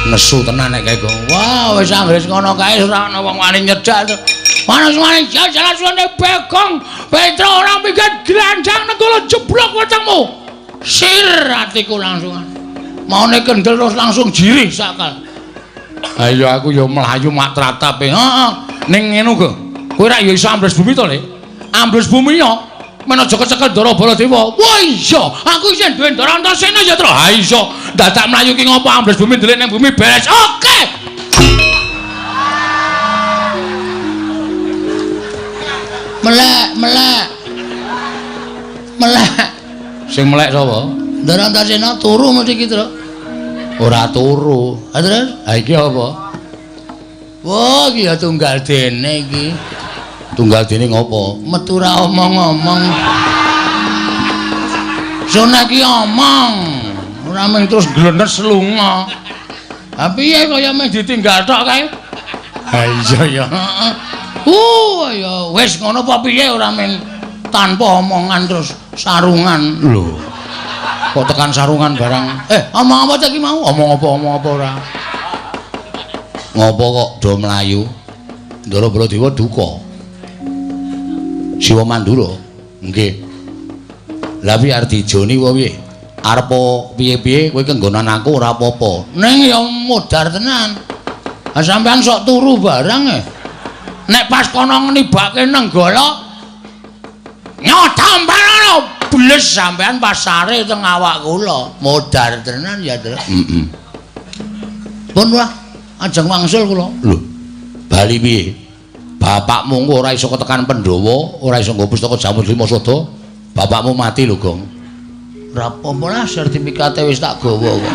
Nesu tenan nek kae, Gong. Wah, wis anggere ngono kae ora ana wong wani nyedak to. Mana wani jalan suwane Bagong, Petro ora minggat granjang nenggala jeblok wetengmu. Sir atiku langsung. Maune kendel terus langsung jirih sakal. Ayo aku ya mlayu mak tratape. Heeh. Ning ngene go. Kowe rak ya iso ambles bumi to, Le? Ambles bumi ya. Men aja kecekel Ndara Baladewa. Wah iya, aku isih duwe Ndara Antasena ya, Tru. Ha iya. Dadak mlayu ki ngopo ambles bumi ndelik ning bumi beres. Oke. Melek, melek. Melek. Sing melek sapa? Ndara Antasena turu mesti ki, Tru. Ora turu. Ha terus? Ha iki apa? Wah, iki ya tunggal dene iki. Tunggal dene ngopo? Metu ra omong-omong. Sona iki omong. Ora mung terus glenes lunga. Ha piye kaya meh ditinggal tok kae? Ha iya ya. Ya wis ngono apa piye ora mung tanpa omongan terus sarungan. Lho. Kok tekan sarungan barang? Omong apa ta iki mau? Omong apa omong apa ora? Ngopo kok do mlayu? Ndara Baladewa duka. Siwa Mandura. Nggih. Lah piye arep dijoni apa piye? Arep piye-piye kowe kenggonan aku ora apa-apa. Ning ya modar tenan. Ha sampean sok turu barang e. Nek pas kono nibake Nenggala nyotampan bles sampean pasare teng awak kula. Modar tenan ya, Tru. Heeh. Pun wah, ajeng wangsul kula. Lho, bali piye? Bapakmu engko ora iso ketekan Pandhawa, ora iso nggo pustaka Jamus Lima Sada. Bapakmu mati lho, Gong. Ora apa-apa lah, sertifikate wis tak gawa kok.